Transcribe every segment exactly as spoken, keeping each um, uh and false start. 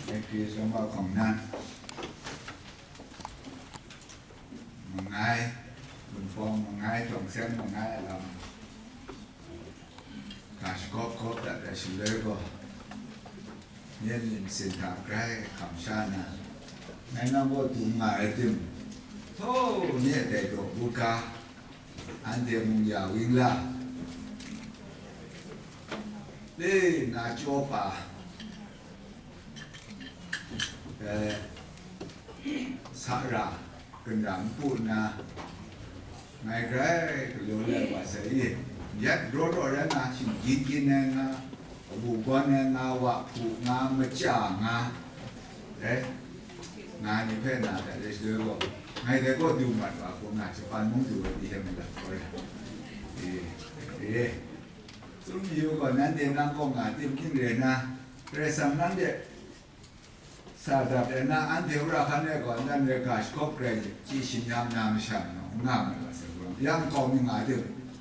Hkristu hkawng nan mangai, Wunpawng mangai, Tawng Seng mangai a lam ga shakawp kawp dat ai shaloi gaw, myen myit masin hta grai hkam sha na, ngai nang gaw dum nga ai tim, htaw ni a dai daw but ga, anhte mung ya wingla, le na chyaw pa, eh, sa ra, kanda npu nna, ngai grai galaw lai wa sai i, yat raw raw rai nga, shinggyit gyit ai nga, abu gawn ai nga, wa hpu nga, maja nga, rai nga ni hpe na dat ai shaloi gaw, ngai dai gaw du mat wa hku nga, Japan mung du ai pyi hte malat kau ai. E, e, tsun yu gaw, nanhte nang kaw nga tim ning rai na, Karai Kasang nanhte sa dat ai na, anhte wora hkan e gaw, nan rai ga shakawp grai chyi shin-yam na masha maw, n nga mat wa sai gaw, yang kau mi nga de,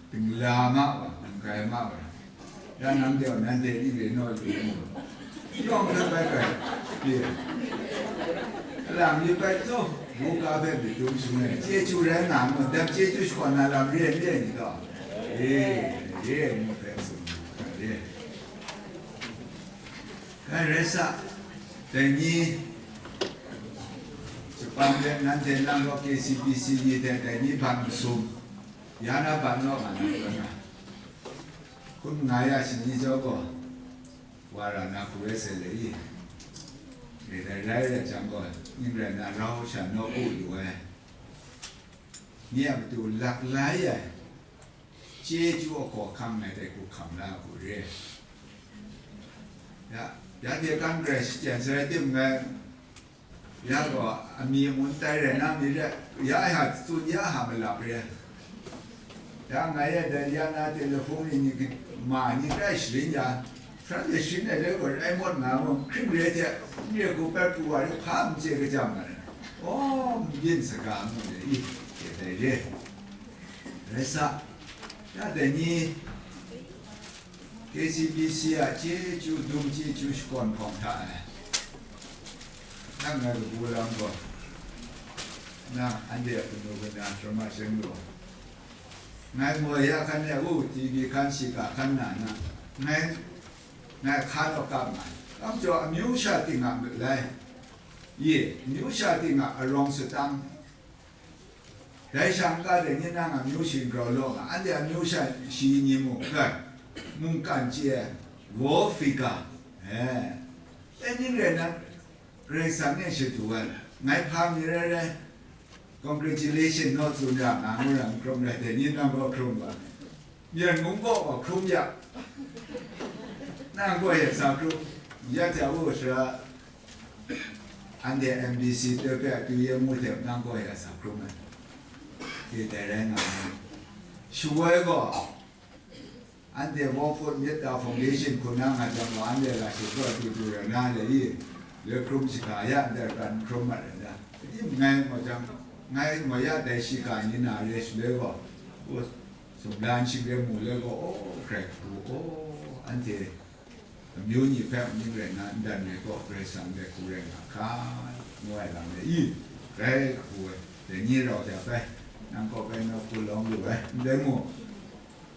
dingla ma wa, dinggai ma wa, ya nang de, nanhte ning rai naw lu, yawng hpe bai grai, ye, alam yip bai taw, bu ga hpe myit dum shangun ai, chyeju rai nga mu, dap chyeju shakawn na lam re n re ni gaw, ye, ye, ngu hpe tsun, ye. Dai rai sa, dai ni, Japan de nanhte nang gaw K C B C ni hte dai ni ban masum, ya na ban naw nga na, hkun nga ya shani jau gaw, wa ra na hku rai sai le i? Dai rai rai jang gaw, ning rai na, rau sha naw u lu ai, ni a matu lak lai ai, chyeju a hkaw hkang ai dai hku hkam la hku re. Ya, ya hte kan grai shachyen sai tim ngai, ya gaw amying ngun tai rai na mi re, ya ai hta tsun ya hta malap re. Ya ngai e dai ya na telefon ni, ni ma ni grai sharin ya, hprat e sharin ai le gaw rai mawt nga mu, hkring re hte, n re hku pai pru wa re, hpa n chye kajam nga re. Aw, n byin saga mu re i, e dai re. Rai sa, ya dai ni, K C B C a chyeju dum chyeju shakawn hpawng hta e, nang ngai kabu lam gaw, nang anhte a kanu kana Rama Sheng gaw, ngai moi ya hkan e, u, T V hkan, shiga hkan na na, ngai, ngai hkan awk kap nga ai. Kam jaw, amyu sha ting a mat lai, ye, amyu sha ting a arawng shadang, dai sha n-ga de, nye nang amyu shi n grau law nga, anhte amyu sha shi ni mung, mungkan chye ai, war figure, e, e ning rai na, Karai Kasang e shadu ai, ngai hpa mi rai rai, congratulation naw tsun ra nga, ngu ra n hkrum rai, dai ni nang gaw hkrum ga. Myen mung gaw hkrum ya, nang gaw ya sa hkrum, ya hte a wu sara, anhte M B C de hpe a tu ye mu hte nang gaw ya sa hkrum ai, dai rai nga ai. Shawoi gaw, anhte World Food Metta Foundation hku na nga jang gaw, anhte ga shi gaw du du rai na le i, le hkrum shi hka ya, ndai hkan hkrum mat rai na, ngai gaw jang, ngai gaw ya dai shiga ni na re shaloi gaw, sumdan shingre mu le gaw, o, hkrai hku, o, anhte amyu ni hpe ning rai na, ndan re gaw, Karai Kasang de hku rai nga hka, ngu ai lam le i, rai hku ai, dai ni rau jang bai, nang kaw bai nawku lawng lu ai, ndai mu,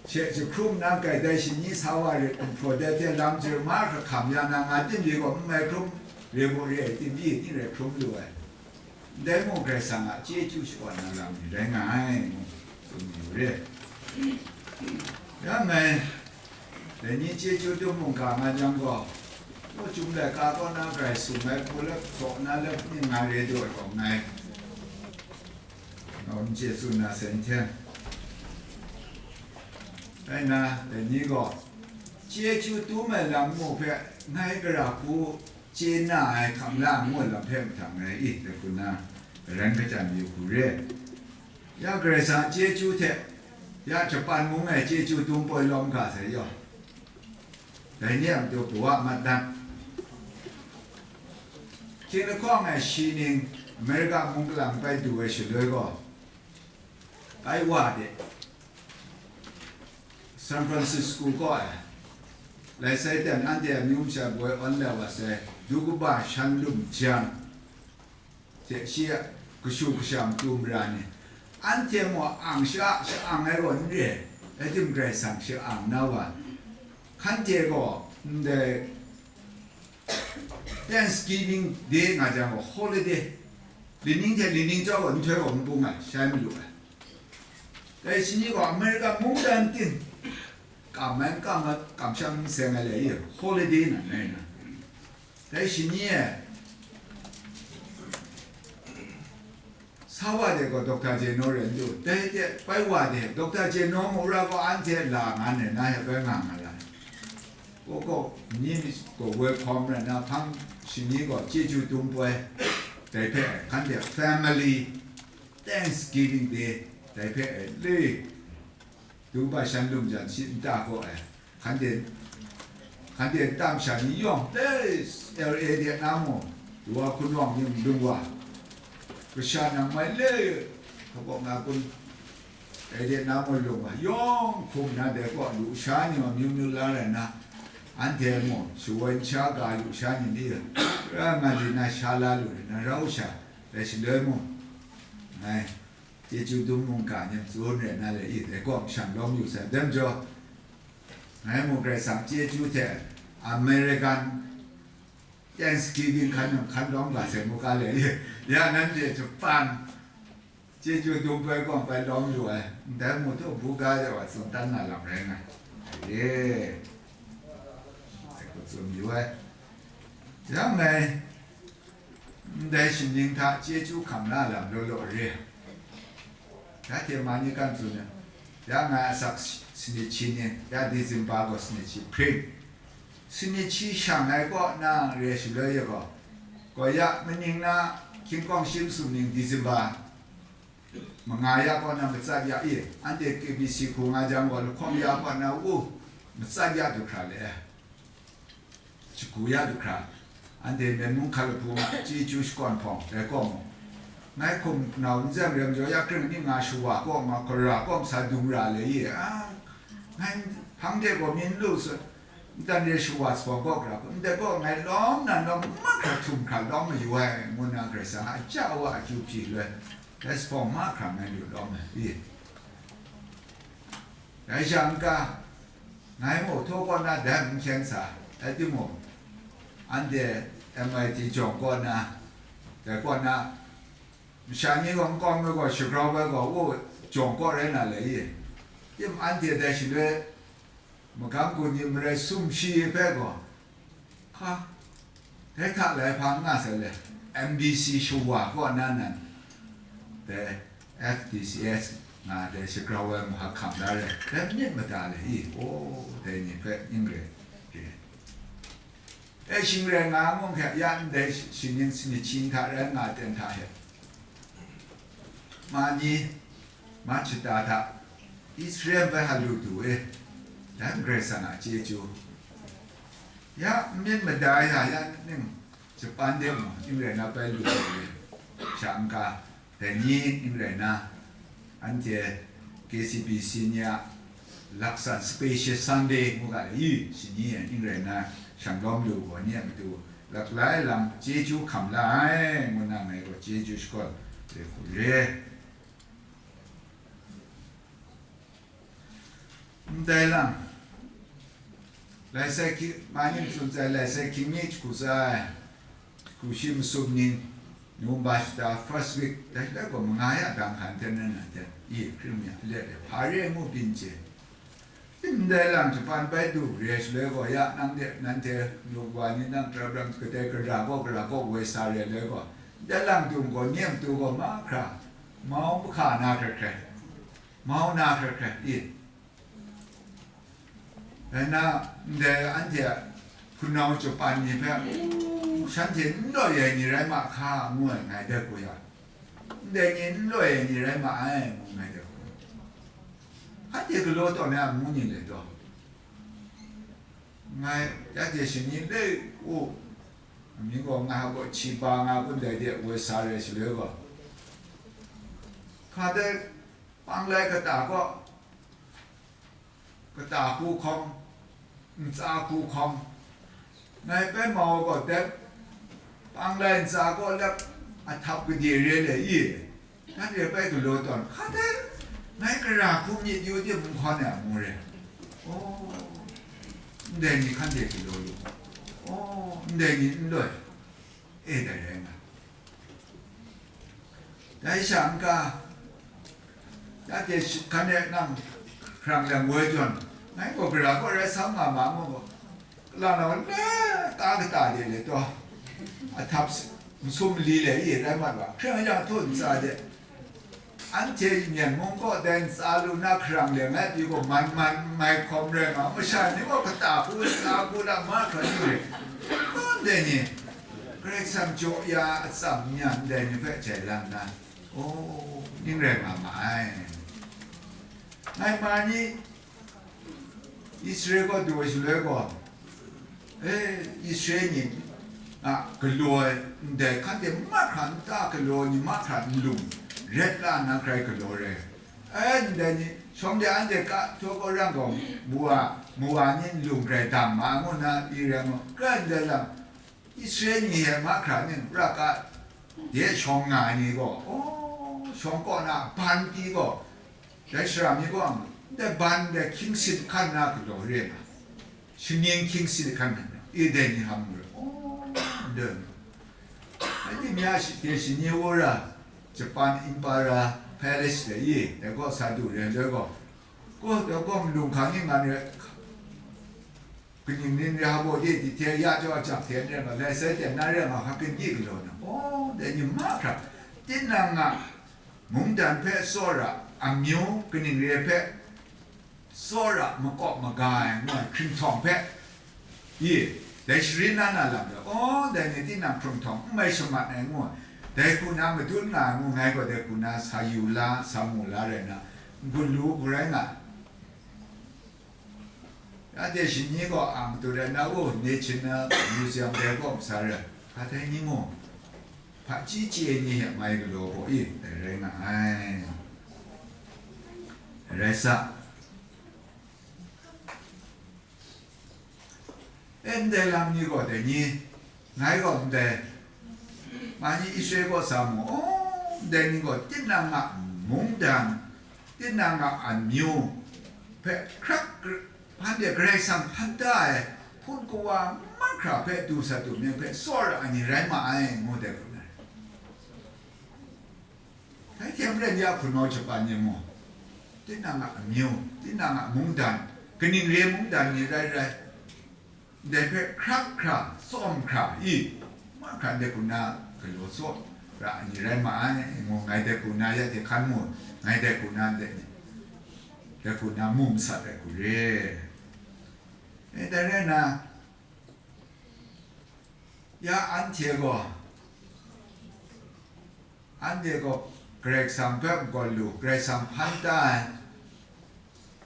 she jahkrum na kai dai shi ni sa wa rit, nhpraw dai hte lam chye mahkra hkam ya na, nga tim ye gaw, n mai hkrum, re gaw re ai tim ye ni rai hkrum lu ai. Ndai mung Karai Kasang a chyeju shakawn na lam ni rai nga ai, ngu tsun yu re. Ya ngai, dai ni chyeju dum mungga nga jang gaw, Mawchung laika kaw na grai sum ai hku lep htaw na lep ni nga re du ai gaw ngai, ngau n chye tsun na sai nhten. Rai nna, dai ni gaw, chyeju dum ai lam mu hpe ngai gara hku chye na ai hkam la ngu lam hpe mahtang ngai i, dai hku na, garan kachyan yu hku re. Ya Karai Kasang chyeju hte, ya Japan mung e chyeju dum poi lawm ga sai yaw, dai ni a matu kawa mat dan. Hkying lahkawng e shi ning America mung kalang bai du ai shaloi gaw, Taiwan de, San Francisco kaw e, Lai Saitan anhte amyu masha boi awn la wa sai, du kaba shan lum jang, hte shi a kashu kasha matu mara ni, anhte mung ang sha, sha-ang ai gaw n re, rai tim Karai Kasang sha-ang na wa, hkanhte gaw ndai Thanksgiving Day nga jang gaw holiday, lining hte lining chyawm gaw nhtoi gaw n bung ai, shai malu ai. Dai shi ni gaw America mungdan tin, kam ai n kam ai, kamsham n seng ai le, holiday nan rai na. Dai shi ni e, sa wa de gaw Doctor Jeno ren du, dai de pai wa de Doctor Jeno mura gaw anhte la nga ne, na he bai nga nga la. Ko ko ni mi ko woi hkawm rai na hpang shi ni gaw chyeju dum poi, dai hpe hkanhte family Thanksgiving Day, dai hpe le. Du kaba shan lum jan shi nta gaw ai, hkanhte, hkanhte nta masha ni yawng le, L A de na mung, wa hkun wang ning lung wa, kasha nang mai le, hkabawk na kun, L A de na mung lung wa, yawng hkum na dai kaw lusha ni wa myu myu la rai na, anhte mung, shawoi nsha ga lusha ni ni, ra nga li na sha la lu rai na rau sha, dai shaloi mung, ngai, chyeju dum mungga ni tsun rai na le i, dai kaw shanglawm yu sai. Dai majaw, ngai mu Karai Kasang chyeju hte American Thanksgiving hkan hkan lawm ga sai mu ga le i, ya nanhte Japan chyeju dum bai kaw bai lawm yu ai, ndai mu htaw bu ga de wa tsun dan na lam rai nga. Ye, dai kaw tsun yu ai. Yang ngai, ndai shinning hta chyeju hkam la lam law law re. Ya hte ma ni kan tsun ai, ya ngai asak sanit shi ning, ya December gaw sanit shi hpring, sanit shi shang ai kaw na re shaloi ya gaw, gaw ya maning na hkying kawng shi masum ning December manga ya kaw na matsat ya i, anhte K B C hku nga jang gaw lahkawng ya kaw na u matsat ya du hkra le ai. Shagu ya du hkra, anhte Myen mung hkalabu nga chyeju shakawn hpawng dai kaw mu. Ngai hkum nau n zem rem jaw ya kring ni nga shawa kaw nga hkara kaw sa dung ra le ye a, ngai hpang de gaw mi n lu sut, ntan re shawa sa kaw hkra, ndai kaw ngai lawm nan lawm mahkra htum hkra lawm mayu ai, ngu na Karai Kasang a ja wa akyu hpyi loi, dai sa hpawng mahkra ngai lu lawm ai, i. Dai sha n-ga, ngai mung htaw kaw na dai n hkyen sa, rai timung, anhte M I T jawng kaw na, dai kaw na, masha ni gaw nkawm ai gaw, shagrau ai gaw, u jawng kaw rai na le i, tim anhte dai shaloi, magam gun ni marai sumshi hpe gaw, hka, dai hta lai hpa n nga sai le, M B C shawa kaw na nan, dai F D C S nga dai shagrau ai mahkam la rai, dai myit mada le i, o, dai ni hpe ning rai, re. E shing rai nga mung hkya ya ndai shi-, shingning sanit shi hta rai nga ten hta he. Ma ni, ma shata hta, Israel bai ha lu du e, dai Karai Kasang a chyeju. Ya, n myit mada ya, ya ning, Japan de mung, ning rai na bai lu du e, sha n-ga, dai ni ning rai na, anhte K C B C ni a laksan Special Sunday ngu ga i, shi ni e ning rai na, shanglawm lu gaw ni a matu, laklai lam chyeju hkam la ai, ngu na ngai gaw chyeju shakawn re hku re. Ndai lam, lai sai hkying, ma ning tsun sai, lai sai hkying mi jahku tsa ai, jahku shi masum ning, November shata first week, dai hta gaw manga ya dang hkan ten rai na ten, i hkring mi a let e, hpa re ngu byin chye. Ndai lam Japan bai du re shaloi gaw, ya nang de, nanhte, Nuwa ni nang grap ram kadai gara gaw, gara gaw woi sa re loi gaw, ndai lam dung gaw, nyem tu gaw mahkra, mau mahka na hkrai hkrai, mau na hkrai hkrai, i. Rai na, ndai anhte a hpunau Japan ni hpe, "U, shanhte n loi ai ni rai ma hka," ngu ai ngai dat ku ya, "Ndai ni n loi ai ni rai ma ai," ngu ngai dat ku. Anhte galaw tawn ai amu ni le taw? Ngai, ya hte shani le u, amyu gaw nga gaw, Chiba nga kun dai de, woi sa re shaloi gaw, hka dai, panglai kata gaw, kata hku hkawm, ntsa hku hkawm, ngai pen mau gaw dep, panglai ntsa gaw lep, ahtap gade re le i, nanhte bai galaw tawn, hka dai, ngai gara hku myit yu tim n hkawn ai amu re. Oh, ndai ni hkan de galaw yu, oh, ndai ni n loi, e dai rai nga. Dai sha n ga, ya de shi hkan e nang hkrang leng woi jawn, ngai gaw gara gaw rai sam nga ma mu gaw, kalang nau le ka kata de le taw, ahtap masum li le i rai mat wa, hkrang yang htu ntsa de, anhte Myen mung kaw dai ntsa lu na hkrang leng ai pyi gaw man man n mai hkawm rai nga, masha ni gaw kata hku ntsa hku na mahkra ni re, ndai ni, Karai Kasang jaw ya atsam n-ya ndai ni hpe jai lang na, oh, ning rai nga ma ai. Ngai ma ni Israel kaw du ai shaloi gaw, e, Israel ni a galaw ai ndai hkan de mahkra nta galaw ni mahkra nlung ret la nna grai galaw re ai, ndai ni shawng de anhte ka htaw kaw rang gaw, mu wa, mu wa ni nlung grai dang ma ngu nna pyi rai mu, grai ndai lam, Israel ni hte mahkra ning pra ka de shawng nga ai ni gaw, oh, shawng kaw na ban pyi gaw, dai sara mi gaw, ndai ban dai hkying sit hkan na galaw re nga, shinggyim hkying sit hkan na, e dai ni ham re, oh, ndai, ai timya shi-, de shani wora, Japan Emperor Palace de i, dai gaw sa du re ndai gaw, gaw, dai gaw malung hkang ning ngan re, kaning ning re ha baw de di hte ya jaw ajak hte n rai nga, lai sai ten na rai nga, hka kring di galaw na, oh, dai ni mahkra, tinang a mungdan hpe tsawra, amyu kaning re hpe tsawra, makawp maga ai ngu ai hkringhtawng hpe, i, dai sharin na na lam de, oh, dai ni tinang hkringhtawng n mai shamat ai ngu ai, dai hku na madun nga ai ngu, ngai gaw dai hku na sa yu la, sa mu la rai na, n-gun lu hku rai nga ai. Anhte shani gaw ang tu rai na u, National Museum dai kaw sa rai, hka hte ni mu, hpaji chye ni hte mai galaw gaw i, dai rai nga ai. Rai sa. E, ndai lam ni gaw dai ni, ngai gaw ndai, ma ni Israel kaw sa mu, oh, ndai ni gaw tinang a mungdan, tinang a amyu hpe hkrak, anhte Karai Kasang hpan da ai hpun kawa mahkra hpe du sat du myit hpe tsawra ai ni rai ma ai, ngu dai hku na. Dai hte maren ya hpunau Japan ni mu, tinang a amyu, tinang a mungdan, kaning re mungdan ni rai rai, ndai hpe hkrak hkra, tsawm hkra i, mahkra ndai hku na galaw tsawra ai ni rai ma ai, ngu ngai dai hku na ya hte hkan mu, ngai dai hku na ndai ni, dai hku na mu masat ai hku re. E, dai rai nna, ya anhte gaw, anhte gaw Karai Kasang hpe n-gaw lu, Karai Kasang hpan da ai,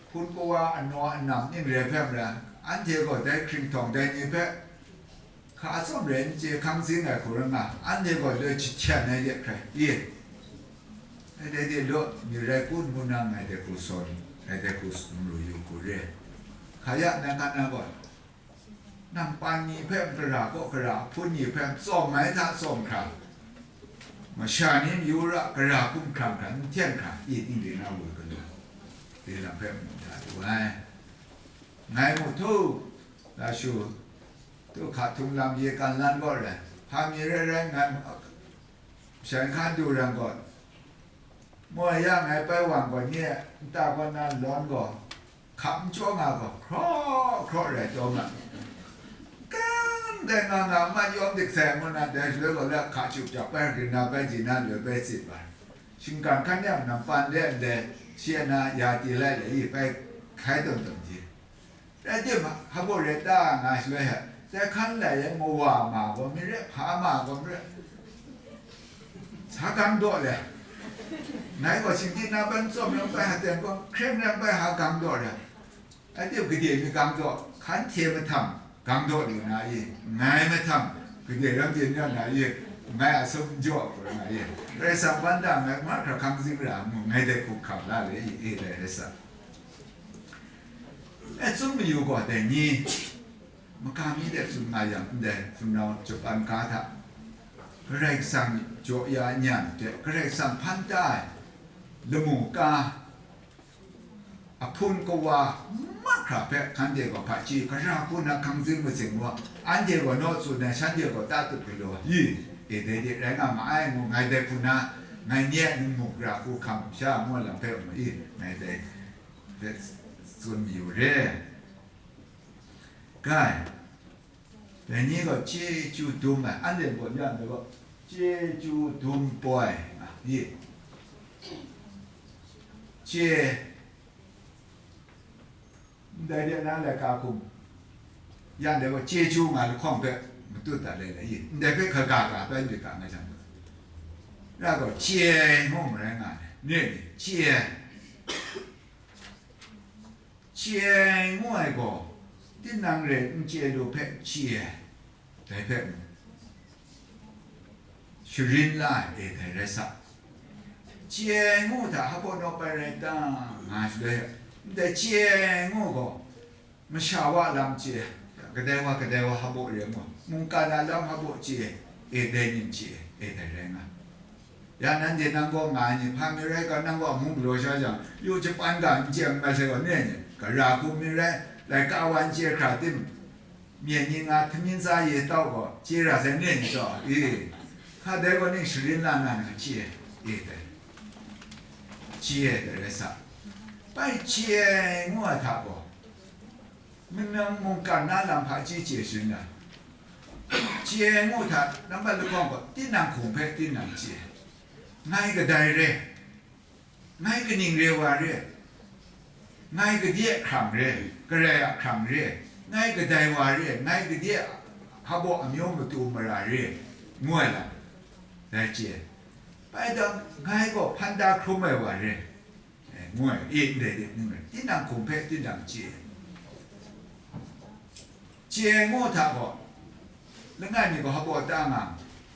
hpun kawa anaw anam ning re hpe maren, anhte gaw dai hkringhtawng dai ni hpe hka atsawm rai n chye hkang zing ai hku rai nga, anhte gaw loi jahten ai de hkrai, i, dai de law, myit rai kun ngu na ngai dai hku sawn, ngai dai hku sumru yu hku re. Hka ya, nang hka na gaw, nang pan ni hpe n gara kaw gara, hpun ni hpe n tsawm ai hta tsawm hkra, masha ni mayu ra gara hkum hkrang hkra n hten hkra, i ning ring na woi galaw, re lam hpe mu da du ai. Ngai mu htu, la shu, htu hka htung lam ye kan lan gaw rai, hpa mi rai rai ngai, masha ni hkan du rai gaw, moi ya ngai pai wang gaw, nye nta kaw na lawn gaw, hkap n chyaw nga gaw, hkraw hkraw rai taw nga. Kan dai nga nga, ma yawm dik sai ngu na, dai shaloi gaw la hka chup jak bai, rin na bai, ji na loi bai tsit bai. Shinggan hkan yang nang pan de ndai, shi na ya ti lai le i bai hkai tawn tawn ji. Rai tim, hpa baw rai ta nga shaloi hte, dai hkan lai e mawa ma gaw mi re, hpa ma gaw mi re, sa gang daw le. Ngai gaw shinggyim na ban tsawm yang bai ha teng gaw, hkrem yang bai ha gang daw le. Anhte gade mi gang daw, hkan hte mahtam gang daw lu na i, ngai mahtam gade ram yin ya na i, ngai a sum n jaw hkra na i, Karai Kasang ban da ngai mahkra hkang zing ra mu, ngai dai hku hkam la le i, e dai rai sa. E tsun mayu gaw, dai ni, maka mi de tsun nga yang, ndai hpunau Japan ga hta, Karai Kasang jaw ya n ya myit de, Karai Kasang hpan da ai lamu ka, ahpun kawa mahkra hpe hkanhte gaw hpaji, gara hku na hkangzing mazing wa, anhte gaw naw tsun ai, shanhte gaw ta tut galaw, i, e, dai de rai nga ma ai, ngu ngai dai hku na, ngai nye a ningmu gara hku hkam sha ngu lam hpe, i, ngai dai hpe tsun mayu re. Kai, dai ni gaw chyeju dum ai, anhte gaw ya ndai gaw, chyeju dum poi, nga, i, chye, ndai de na laika hkum, ya ndai gaw, chyeju nga lahkawng hpe matut dat lai lai, i, ndai hpe hkaga ga bai myit ga nga jang, ya gaw, chye ngu marai nga ai, ni, ni, chye. Chye ngu ai gaw, tinang re n chye lu hpe chye ai, dai hpe sharin la ai, e, dai rai sa. Chye ngu hta hpa naw pai rai ta, nga shaloi, ndai chye ngu gaw, masha wa lam chye, kadai wa, kadai wa hpa re ngu, mungkan a lam hpa chye, e, dai ning chye, e, dai rai nga. Ya nanhte nang kaw nga ai ni, hpa mi rai ga, nang kaw amu galaw sha jang, yu japan ga n chye n mat sai gaw, ni, ni, gara hku mi rai, laika wa n chye hkra tim, myen ni nga htamyin tsa ye tau gaw, chye ra sai, ni, ni taw, i, hka dai gaw ning sharin la na, na chye, e, dai, chye, dai rai sa. Bai chye ngu ai hta gaw, manang mungkan na lam hpaji chye sharin ai. Chye ngu hta, nambat lahkawng gaw, tinang hkum hpe tinang chye. Ngai kadai re, ngai kaning re wa re, ngai kadai hkrang re, Karai a hkrang re, ngai kadai wa re, ngai kadai hpa amyu matu mara re, ngu ai lam, dai chye. Bai dang, ngai gaw hpan da hkrum ai wa re, e, ngu ai, e, ndai de, ngu ai, tinang hkum hpe tinang chye. Chye ngu hta gaw, langai mi gaw hpa ta nga,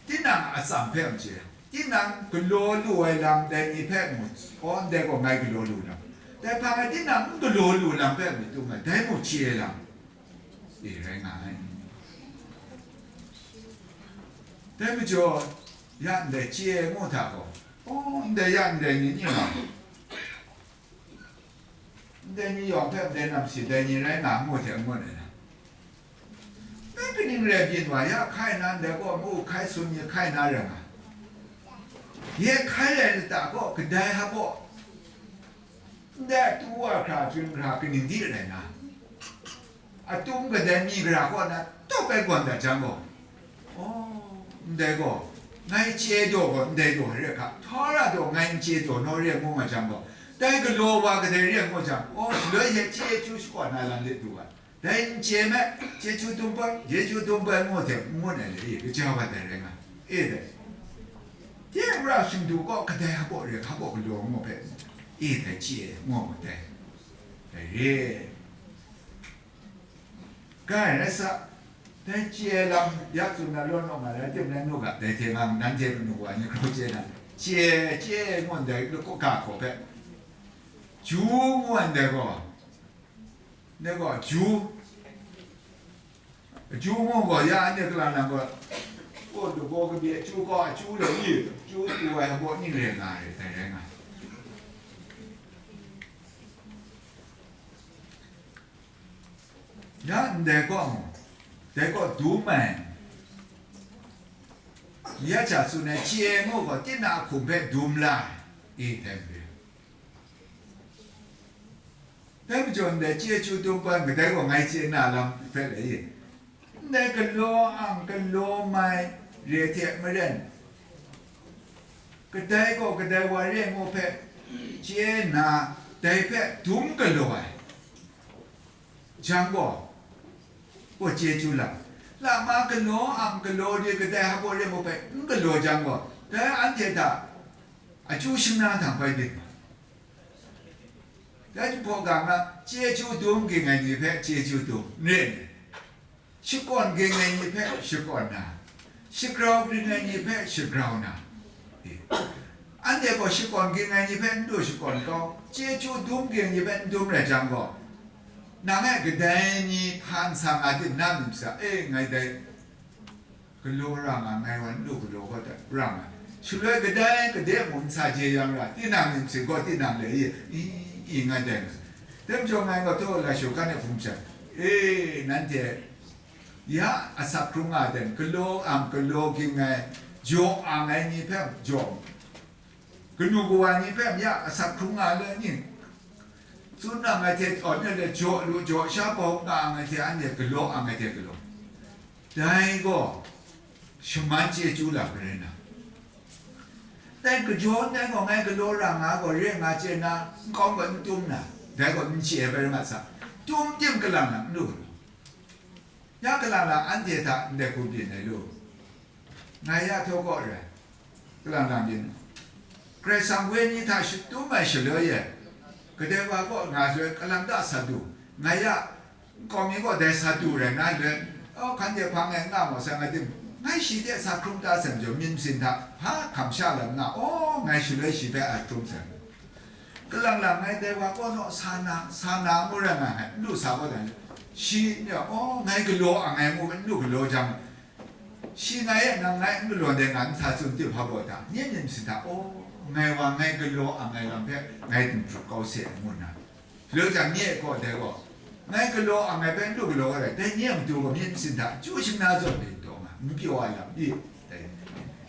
tinang a atsam hpe n chye, tinang galaw lu ai lam dai ni hpe mu, aw, ndai gaw ngai galaw lu lam, dai hpang e tinang n galaw lu lam hpe myit tu nga, dai mung chye lam, e, rai nga ai. Dai majaw, ya ndai chye ngu hta gaw, aw, ndai ya ndai ni, ni nga, ndai ni yawng hpe ndai nam si, dai ni rai nga ngu hte ngut ai na. Dai kaning rai byin wa, ya hkai na, ndai gaw mu hkai sun ni hkai na rai nga. Ye hkai ai lata gaw kadai hpa, ndai atu wa hkra, hkring hkra kaning di rai na. Atum kadai mi gara kaw na tawp ai gawn dat jang gaw, aw, ndai gaw, ngai chye daw gaw ndai daw re hka, htawra daw ngai n chye daw naw re ngu nga jang gaw, dai galaw wa kadai re ngu jang, aw, shaloi she chyeju shakawn na lam de du ai. Dai n chye me, chyeju dum bai, chyeju dum bai ngu hte n ngun ai le, e, kaja wa dai rai nga, e, dai. Tera shingdu gaw kadai hpa re, hpa galaw ngu hpe, e, dai chye ngu ma dai. Dai re. Kai rai sa, dai chye lam ya tsun na law naw nga rai tim rai nu ga, dai hte nga nanhte manu wa ni grau chye na, chye, chye ngu ndai lakaw ga hkaw hpe, ju ngu ndai gaw, ndai gaw ju, ju ngu gaw ya anhte kalang nang gaw, kaw du gaw kabye, ju gaw a ju le i, ju tu ai hpaw ning ren nga re, dai rai nga. Ya ndai gaw mu, dai gaw dum ai. Ya hta tsun ai, chye ngu gaw, tinang a hkum hpe dum la ai, e, dai majaw. Dai majaw ndai chyeju dum bai, kadai gaw ngai chye na lam hpe le i, ndai galaw ang, galaw mai re hte maren, kadai gaw kadai wa re ngu hpe chye nna, dai hpe dum galaw ai jang gaw, gaw chyeju lam, lama galaw ang, galaw re kadai hpa re ngu hpe n galaw jang gaw, dai anhte hta akyu shingna htang bai byin nga. Dai hpaw ga nga, chyeju dum ging ai ni hpe chyeju dum, n re ai ni? Shakawn ging ai ni hpe shakawn na, shagrau ging ai ni hpe shagrau na, anhte gaw shakawn ging ai ni hpe n du shakawn kau, chyeju dum ging ai ni hpe n dum rai jang gaw, Nang e kadai ni hpan sa nga tim na myit sa, e, ngai dai galaw ra nga, ngai wa n lu galaw kau dat ra nga. Shaloi kadai kade mung n sa jeyang ra, tinang myit sa gaw tinang le i, i, i ngai dai nga. Tem jaw ngai gaw taw la shaw kan e hpung sha, e, nanhte ya asak hkrung nga ten, galaw ang, galaw ging ai, jaw ang ai ni hpe jaw, kanu kawa ni hpe ya asak hkrung nga le ni, tsun nang ai hte tawn e le jaw lu, jaw sha bau nga ang ai hte anhte galaw ang ai hte galaw. Dai gaw shaman chyeju lam rai na, dai kajaw ndai gaw ngai galaw ra nga gaw re nga chye na, nkau gaw n tum na, dai gaw n chye ai bai mat sa, tum tim kalang lang n lu galaw. Ya kalang lang anhte hta ndai hku byin ai lu. Ngai ya htaw kaw rai, kalang lang byin. Karai Kasang wenyi hta shatum ai shaloi e, kadai wa kaw nga shaloi, kalang ta sa du, ngai ya nkau mi gaw dai sa du rai na le, o, hkan de hpang e n nga maw sai, ngai tim, ngai shi hte sa hkrum ta sem jaw, myit masin hta hpa hkam sha lam nga, o, ngai shaloi shi hpe a hkrum sai. Kalang lang ngai dai wa kaw naw sa na, sa na ngu rai nga ai, n lu sa gaw dai, shi ni, o, ngai galaw ang ai ngu n lu galaw jang, shi ngai e nang ngai n galaw dai nga n sa tsun tim hpa gaw ta, nye myit masin hta, o, ngai wa ngai galaw ang ai lam hpe ngai n hprup kau se ai ngu nna, Lo jang nye kaw dai gaw, ngai galaw ang ai bai n lu galaw ai rai, dai nye a matu gaw myit masin hta chyu shing na zawn de taw nga, n pyaw ai lam i, dai,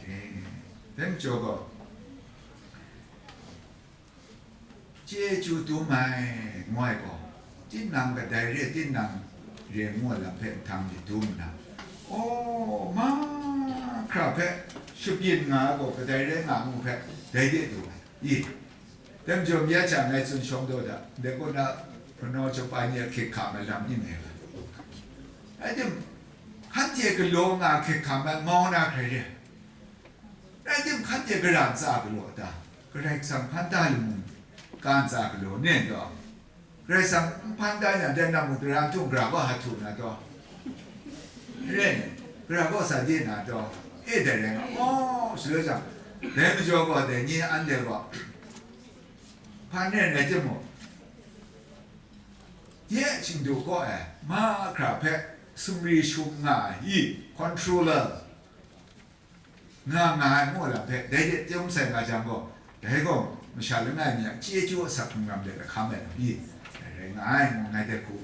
eh, dai majaw gaw, chyeju dum ai, ngu ai gaw, tinang kadai re, tinang re ngu ai lam hpe nhtang de dum nna, aw, mahkra hpe shabyin nga ai gaw, kadai rai nga ngu hpe, dai de du ai. I, dai majaw, mya hta ngai tsun shawng taw da, ndai kaw na hpanaw japa ni a hkrik hkam ai lam ni me ga. Rai tim, hkanhte galaw nga hkrik hkam ai mau na hkrai re. Rai tim, hkanhte gara ntsa galaw ta? Karai Kasang hpan da lamu, ka ntsa galaw ni n taw? Karai Kasang n hpan da yang, dai na mung gara n htung, gara gaw hta htu na taw? Re, gara gaw sa di na taw? E, dai rai nga, aw, shaloi jang, dai majaw gaw, dai ni anhte gaw, hpan rai ngai timung, de Htingdu kaw e mahkra hpe sumri shum nga ai, controller, nga nga ai ngu lam hpe, dai de tyung sai nga jang gaw, dai gaw masha langai mi a chyeju asak hkrung lam de lahkam ai lam i, dai rai nga ai, ngu ngai dai hku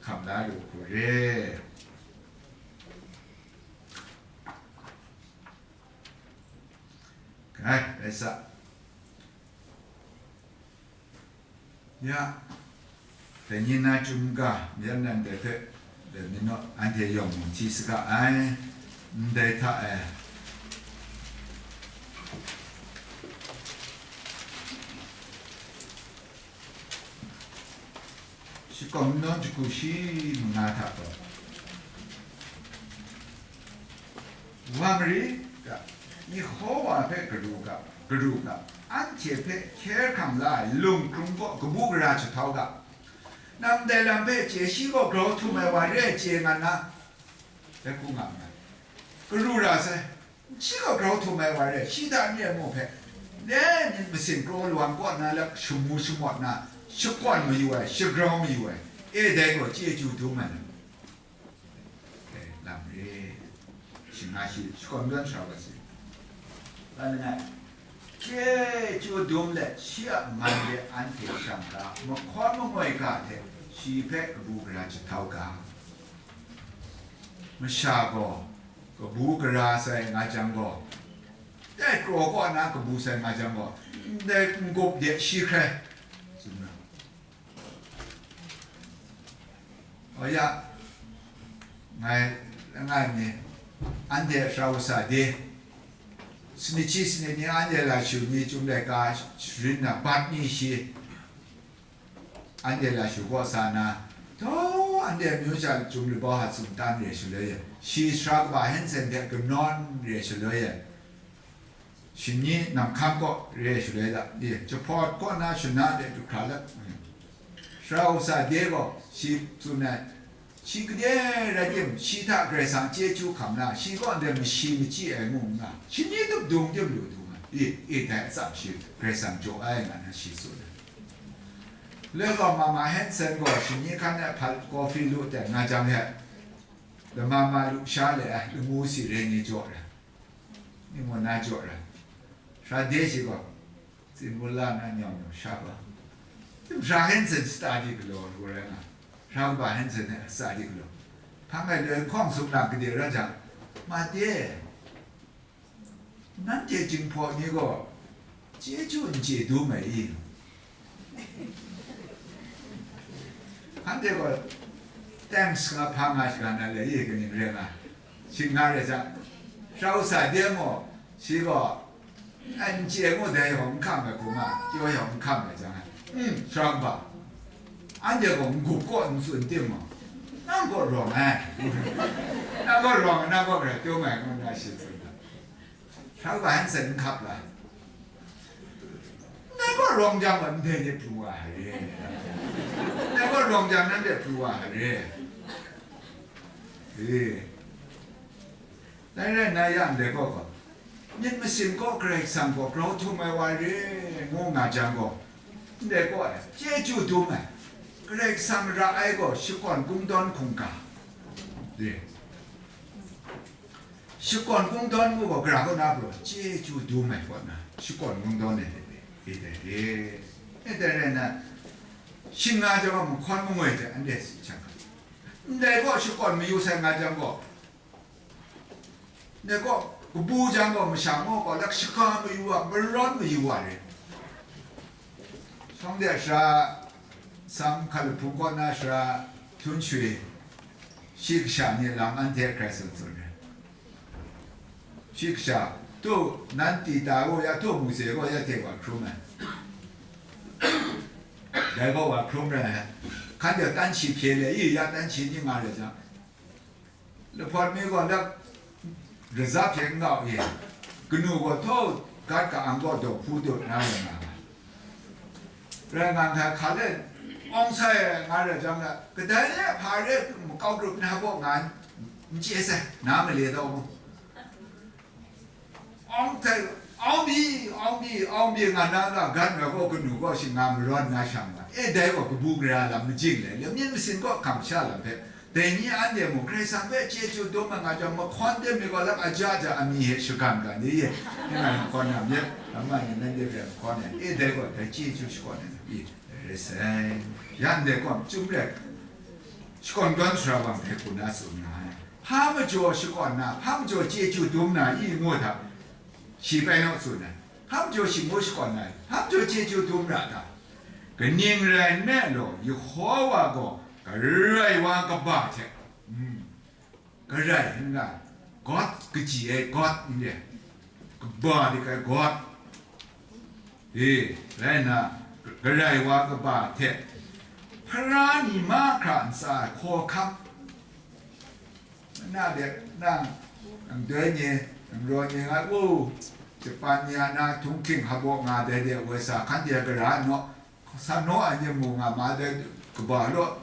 hkam la lu hku re. Ai, rai sa. Ya, dai ni na chyum ga, myen nan dai hpe, dai ni naw, anhte yawng mung hti saga ai, ndai hta e, shakawn nawn jahku shi manga hta gaw, wa mari ga, Yehowa hpe garu ga, garu ga, anhte hpe hkye hkrang la ai lung hkrung kaw kabu gara jahtau ga, nang dai lam hpe chye, shi gaw grau htum ai wa re ai chye nga nna, dai hku nga nngai. Garu ra sai, shi gaw grau htum ai wa re ai, shi hta n re ai mu hpe, dai myit masin kraw lawang kaw nna lap shamu shamawt nna, shakawn mayu ai, shagrau mayu ai, e, dai gaw chyeju dum ai lam. E, lam re. Shinga shi, shakawn dawn sha wa si. Lan langai, chyeju dum let shi a man de anhte shang ga, mahkawn mangoi ga hte shi hpe kabu gara jahtau ga. Masha gaw kabu gara sai nga jang gaw, dai kraw kaw na kabu sai nga jang gaw, ndai n-gup de shi hkrai tsun ra. Oya, ngai, langai mi, anhte sara kasa de, sanit shi sanit ni, anhte lashu ni, Chyum laika sharin na bat ni shi, anhte lashu kaw sa na, taw, anhte amyu sha Chyum labau hta tsun tan re shaloi e, shi sara kaba Hensen hte kanawn re shaloi e, shani Namhkam kaw re shaloi la, e, Jahpawt kaw na shana de du hkra let, mm. Sara kasa de gaw shi tsun ai, shi gade rai tim, shi hta Karai Kasang chyeju hkam na, shi kaw ndai mashi machyi ai ngu nna, shani tup dung tim lu dung ai, e, e, dai atsam shi Karai Kasang jaw ai nga na shi tsun ai. Loi gaw Mama Hanson gaw shani hkan e hpat kawhpri lu ten nga jang he, lama ma lu sha le ai lamu si re ni jaw ai, ni ngu na jaw ai, hpra de shi gaw, tsin bun la na nyau nyau sha gaw, hpra Hanson study galaw lu rai nga, hpra kaba Hanson study galaw, hpang ai loi hkawng sumlang gade rai jang, ma de, Nanhte Jinghpaw ni gaw chyeju n chye dum ai i? Anhte gaw thanks nga hpa nga shaga na le i, kaning rai nga, shi nga rai jang, Sharau sa de mo, shi gaw, ai, n chye mo, dai yawng n hkam ai hku nga, kyaw yawng n hkam ai jang, mm, Sharau ba, anhte gaw n-gup kaw n tsun timung, nang gaw rawng ai, nang gaw rawng ai, nang gaw grai tum ai, ngu nna shi tsun ai. Sharau ba Hanson n hkap la, nang gaw rawng jang gaw ndai de pru wa re, nang gaw rawng jang nan de pru wa re, e, dai rai nna ya ndai gaw gaw, myit masin gaw Karai Kasang gaw grau htum ai wa re, ngu nga jang gaw, ndai gaw chyeju dum ai, Karai Kasang ra ai gaw shakawn kungdawn hkungga, e, shakawn kungdawn ngu gaw, gara kaw na gaw chyeju dum ai kaw na, shakawn kungdawn ai hte e dai re. E dai rai nna, shing nga jang gaw, mahkawn mangoi hte anhte si hkyan hkap, ndai gaw shakawn mayu sai nga jang gaw, ndai gaw kabu jang gaw, masha maw gaw, lak shaga mayu wa, marawn mayu wa re. Shawng de a sara, Sam Hkalup Hpung kaw na sara Htyun Shwi, shi kasha ni lam anhte hkrai tsun tsun ai. Shi kasha, tu, nan ti ta gaw ya, tu mu se gaw ya hte wa hkrum ai. Dai gaw wa hkrum rai ai. Hkan de tan shi hpye le, i ya tan shi ni nga rai jang, lahpawt mi gaw lap razap hte n gau i, kanu gaw htaw gat ka-ang gaw daw hpu dut na rai nga ai. Rai nga ai hka le, awng sai ai nga rai jang na, kadai e hpa re makau grup na baw nga n chye sai, na male daw mu. Awng tai, awng bi, awng bi, awng bi nga na, nga gan nga gaw kanu gaw shi nga marawn na shang nga. E dai gaw kabu gara lam majing le, lamyin masin gaw hkam sha lam hpe, dai ni anhte mung Karai Kasang hpe chyeju dum ai nga jang, mahkawn de mi gaw lak aja aja a mi hte shagan ga ni ye, ni nga mahkawn na myit, lam nga ni nanhte hpe mahkawn ai, e dai gaw dai chyeju shakawn ai lam i, dai rai sai. Ya ndai gaw, chyum rai, shakawn dawn sara wang hpe hku na tsun nga ai. Hpa majaw shakawn na, hpa majaw chyeju dum na i ngu hta, shi bai naw tsun ai. Hpa majaw shi ngu shakawn na i? Hpa majaw chyeju dum ra ta? Kaning rai nme law, Yehowa gaw Karai wa kaba hte, mm, Karai n rai, God kaji ai God n re, kaba dik ai God, e, rai nna, Karai wa kaba hte, hpara ni mahkra ntsa ai hkawhkam, na de nang, nang doi ni, nang raw ni nga u, Japan ni a na htunghking hpaw nga dai de, woi sa hkan de gara naw, sa naw ai ni mu nga ma dai, kaba law,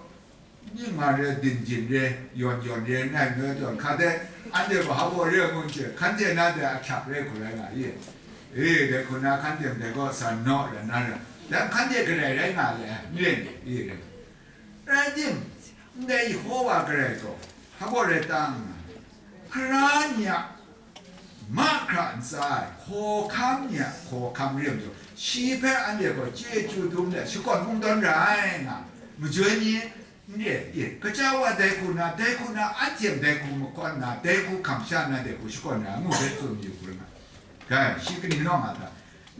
ning nga re, din din re, yawn yawn re, ngai ngai tawn hka de, anhte gaw hpaw re ngun hte, hkan de na de ahkyak re hku rai nga i? E, dai hku na hkan de ndai gaw sa naw rai na rai, dai hkan de garai rai nga le, n re ni, i re. Rai tim, ndai Yehowa Karai gaw, hpaw rai ta nga, hpara ni a mahkra ntsa ai hkawhkam ni a hkawhkam re ai majaw, shi hpe anhte gaw chyeju dum let shakawn kungdawn ra ai nga, majoi ni n re, e, kaja wa dai hku na, dai hku na, anhte dai hku mahkawn na, dai hku hkam sha na, dai hku shakawn na, ngu hpe tsun yu hkrum ai. Dai, shi kaning naw nga ta?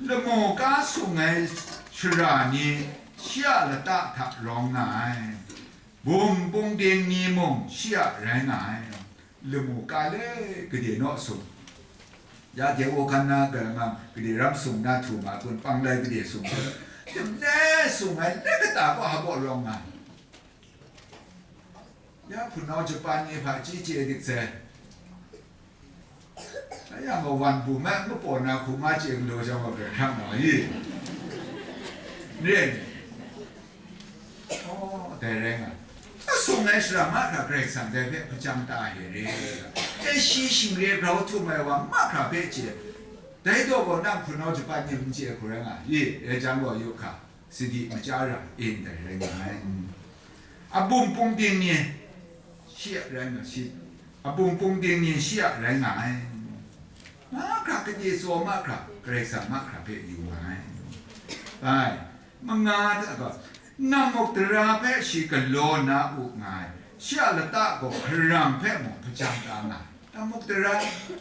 Lamu ka sung ai shara ni shi a lata hta rawng nga ai, bum pungding ni mung shi a rai nga ai, lamu ka le gade naw sung, ya de wo hkan na ga nga gade ram sung na htu ma kun, panglai gade sung, tim le sung ai, le kata kaw hpaw rawng nga ai. Ya hpunau Japan ni hpa chye chye dik sai. Dai yang gaw wan bu ma, n kapaw na hku nga chye galaw jang gaw, hkrai hkrang na i? N re ni? Oh, dai rai nga. A sung ai shara mahkra Karai Kasang dai hpe hpajang ta hte re. Dai shi shingre grau htum ai wa mahkra hpe chye. Dai daw gaw nang hpunau Japan ni n chye hku rai nga i? Rai jang gaw, yu hka. sadi machya ra e ndai rai nga ai. Abung pung ting ni shi a rai nga shi, abung pung ting ni shi a rai nga ai. Mahkra kade tsaw mahkra, Karai Kasang mahkra hpe yu nga ai. Ai, manga hta gaw, namuk tara hpe shi galaw na u nga ai, shi a lata gaw hkarang hpe mung hpajang da nga ai. Namuk tara,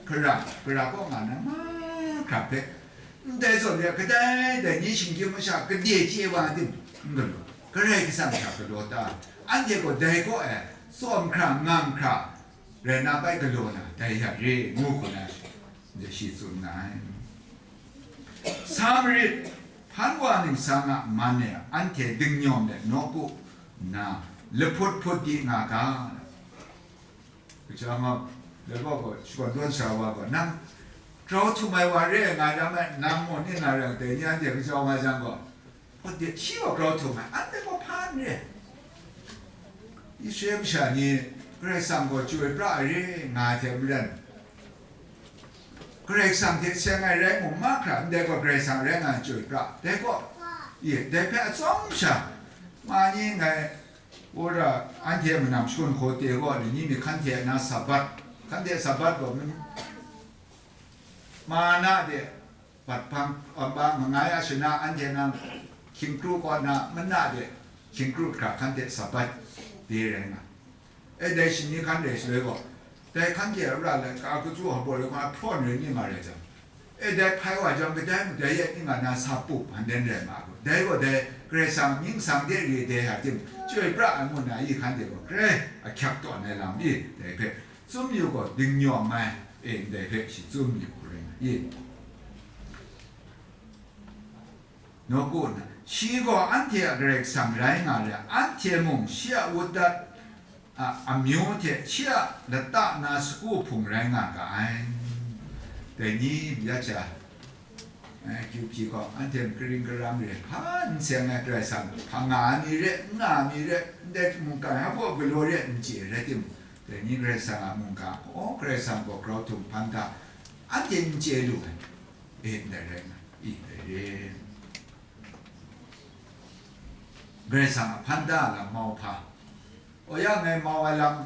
hkarang, hkarang kaw nga na mahkra hpe, ndai zawn re ai, kadai dai ni shinggyim masha gade chye wa tim n galaw, Karai Kasang hta galaw ta, anhte gaw dai kaw e tsawm hkra, ngam hkra rai na bai galaw na, dai hta re ngu hku na, ndai shi tsun nga ai. Sa marit, hpan wa ningsang a man e anhte dingnyawm let nawku nna lahput hput di nga ga. Kachyawm a, dai gaw gaw, shakawn dawn sara wa gaw, nang grau htum ai wa re ai nga ram ai, nang maw ni nga rai, dai ni anhte kachyawm nga jang gaw, hpawt de, shi gaw grau htum ai, anhte gaw hpa n re. Israel masha ni Karai Kasang gaw chyoi pra ai re nga ai hte maren, Karai Kasang hte seng ai rai mung, mahkra ndai gaw Karai Kasang rai nga ai chyoi pra. Dai gaw, i, dai hpe atsawm sha, ma ni ngai, wora anhte manam shakawn hkaw te gaw, ni ni myit hkan hte na Sabat, hkan hte Sabat gaw, mana de, bat hpang, amba mangai a shana anhte nang hkying kru kaw na, mana de hkying kru hkra hkan hte Sabat de rai nga. E dai shani hkan re shaloi gaw, dai hkan hte a ra lai, ka kachyu hpaw rai nga, hprawn rai ni ma rai jang, e dai hpai wa jang, kadai mung dai yet ning a na sa pup hpan den rai ma ai gaw, dai gaw dai Karai Kasang mying sang de re dai a tim, chyoi pra ai ngu na, i hkan de gaw grai ahkyak tawn ai lam i, dai hpe tsun yu gaw, dingnyawm ai, e, ndai hpe shi tsun yu hku rai nga i. Nawku na, shi gaw anhte a Karai Kasang rai nga re, anhte mung shi a wutdat a amyu hte shi a lata na sagu hpung rai nga ga ai. Dai ni ya cha, eh, Q P gaw anhte karing karang re, hpa n seng ai Karai Kasang, hpa nga ai mi re, n nga ai mi re, ndai mungkan hpa galaw re, n chye rai timung, dai ni Karai Kasang a mungga, o, Karai Kasang gaw grau htum hpan da, anhte n chye lu ai, e, ndai rai nga, i, dai re. Karai Kasang a hpan da lam mau hpa. O ya ngai mau ai lam,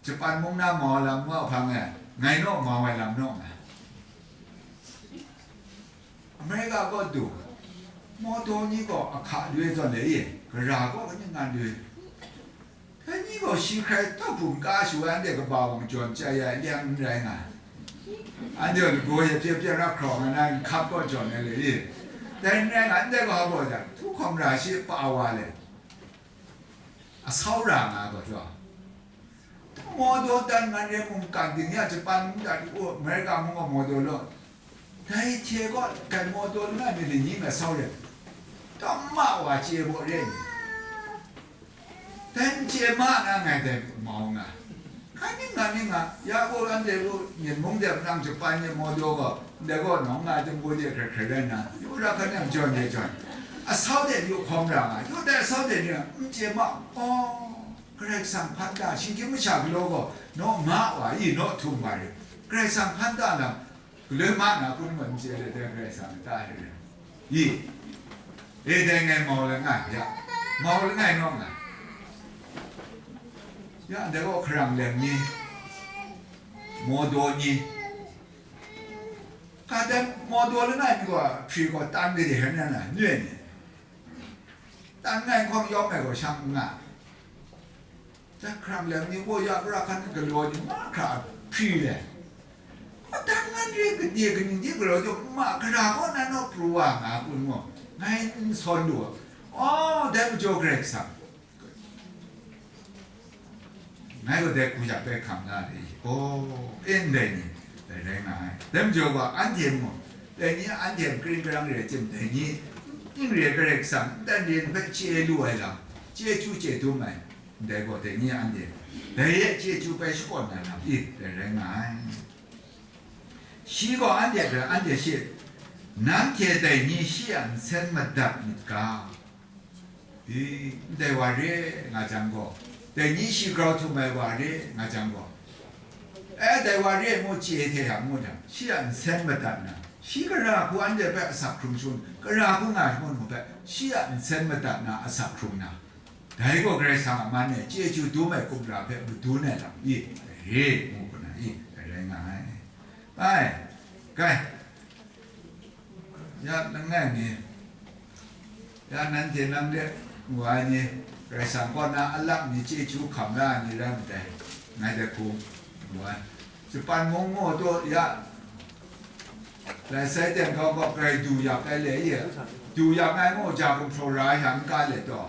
Japan mung na mau ai lam mau hpa ngai, ngai naw mau ai lam naw nga. America kaw du, mawdaw ni gaw ahka lu ai zawn le i, gara gaw kaning nga lu ai. Dai ni gaw shi hkrai tawk hpung ka shu ai, anhte kaba mung jawn chyai ai, leng n rai nga ai. Anhte gaw lagaw e pye pye ra hkrawng ai, na nhkap kaw jawn ai le i. Dai n rai nga, ndai gaw hpa jang, htu hkawm ra shi pa wa le. Asau ra nga ai gaw jaw. Mawdaw dan ngan re mungkan ting ya, Japan mung dat u, America mung gaw mawdaw law. Dai hte gaw, dai mawdaw langai mi ni ni nga sau re, tamma wa chye baw re ni? Dai n chye ma na ngai dai mau nga. Hkai ning nga ning nga, ya gaw anhte gaw, Myen mung de nang Japan ni mawdaw gaw, ndai gaw nawng nga ai tim gaw de hkrai hkrai rai nna, yu ra hkan yang jawn de jawn. Asau de yu hkawm ra nga, yu dai asau de ni n chye ma, aw, Karai Kasang hpan da, shinggyim masha galaw gaw, naw ma wa i, naw htum wa re, Karai Kasang hpan da lam, Galoi ma na hkrum gaw n chye let ai Karai Kasang a ta e re. I, e dai ngai mau langai, ya, mau langai naw nga. Ya, ndai gaw hkarang lem ni, mawdaw ni, ka dan mawdaw langai mi gaw hpri gaw tan gade hkran na na, nyoi ni, tan ngai hkawng yawm ai gaw shang n nga. Dai hkrang lem ni gaw ya pra hkan galaw ni mahkra hpri le, gaw dan ngan re gade kaning di galaw jaw ma, gara kaw na naw pru wa nga kun gaw, ngai n sawn lu ai. Aw, dai majaw Karai Kasang, ngai gaw dai hku hta bai hkam na re i? Aw, e ndai ni, dai rai nga ai. Dai majaw gaw anhte mung, dai ni anhte karing karang re ai tim, dai ni n re ai Karai Kasang n dan re ai hpe chye lu ai lam, chyeju chye dum ai. Ndai gaw dai ni anhte, dai e chyeju bai shakawn na lam i, dai rai nga ai. Shi gaw anhte hpe, anhte shi, nanhte dai ni shi a nsen madat myit ga? I, ndai wa re nga jang gaw, dai ni shi grau htum ai wa re nga jang gaw, e, dai wa re ngu chye hte hta ngu jang, shi a nsen madat na, Shi gara hku anhte hpe asak hkrung shangun, gara hku nga shangun hku hpe, shi a nsen madat na asak hkrung na, dai gaw Karai Kasang a man e chyeju dum ai kumra hpe madun ai lam i, re ngu hku na i, dai rai nga ai. Ai, kai, ya langai mi, ya nanhte nang de wa ai ni, Karai Kasang kaw na alap mi chyeju hkam la ai ni rai ndai, ngai de hku mu ai. Japan mung mu tu ya, lai sai teng kau gaw grai du yak ai le ye, du yak ai mu ja gumhpraw ra ai hta n ga le taw,